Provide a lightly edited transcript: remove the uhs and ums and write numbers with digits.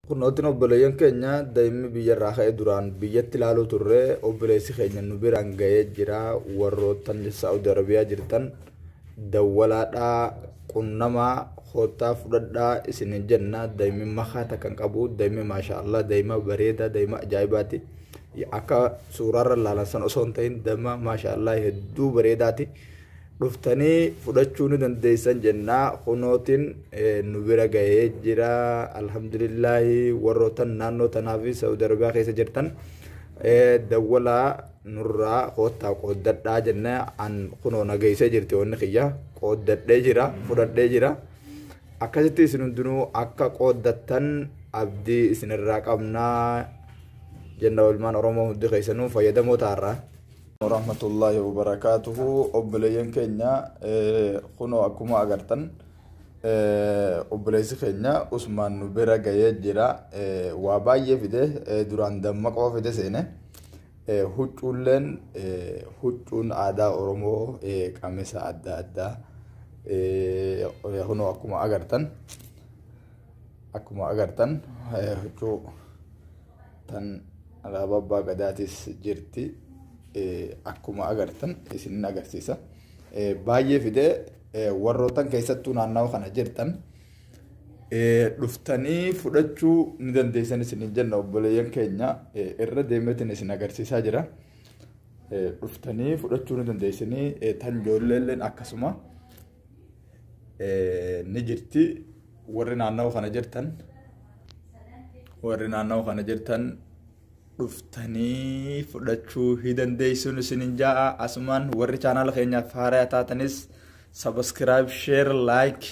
Kunnootiin obboleeyyan keenya daa'imni biyyarraa ka'e duraan biyyatti ilaaluu turre obboleessi keenya nu biraan ga'ee jira. Warroottan Saa'ud Arabiyaa jirtan dawwalaadhaa qunnamaa koottaa fudhadhaa isinin jenna. Daa'imni makaa takka hin qabu. Daa'imni maashaallah daa'ima bareedaa daa'ima ajaa'ibaati. Akka suuraarra ilaalan san osoo hin ta'in daa'ima maashaallah hedduu bareedaati. Dhuftanii fudhachuu ni dandeessan jennaa. Kunootiin nu bira ga'ee jira. Alhamdulillaahi warrootan naannoo tanaa fi Saudi Arabiyaa keessa jirtan dawwalaa nurraa koottaa qooddadhaa jenna. An kunoo na geessee jirti wanni kiyya qooddadhee jira fudhadhee jira. Akkasitti isin hundinuu akka qooddattan abdii isinirraa qabnaa jenna. Ilmaan Oromoo hundi keessanuu fayyadamoo ta'arraa. Rahmatullahi wabarakaatuhu. Obboleeyyan keenya, kunoo akkuma agartan obboleessi keenya Usmaan nu bira ga'ee jira. Waa baay'ee fide. Duraan damma qofa fide seene. Huccuulleen huccuun aadaa Oromoo qamisa adda addaa kunoo akkuma agartan huccuu tan alaabaa abbaa gadaatis jirti. Akkuma agartan isin agarsiisa. Baay'ee fidee. Warrootan keessattuu naannawa kana jirtan dhuftanii fudhachuu ni dandeessan isin jenna. Obboleeyyan keenya, irra deemeetiin isin agarsiisaa jira. Dhuftanii fudhachuu ni dandeessanii. Tan ijoolleelleen akkasuma ni jirti. Warri naannawa kana jirtan dhuftanii fudhachuu hi dandeessuun isinin ja'a. Asumaan warri chaanaala keenyaaf haaraa taatanis subscribe, share, like.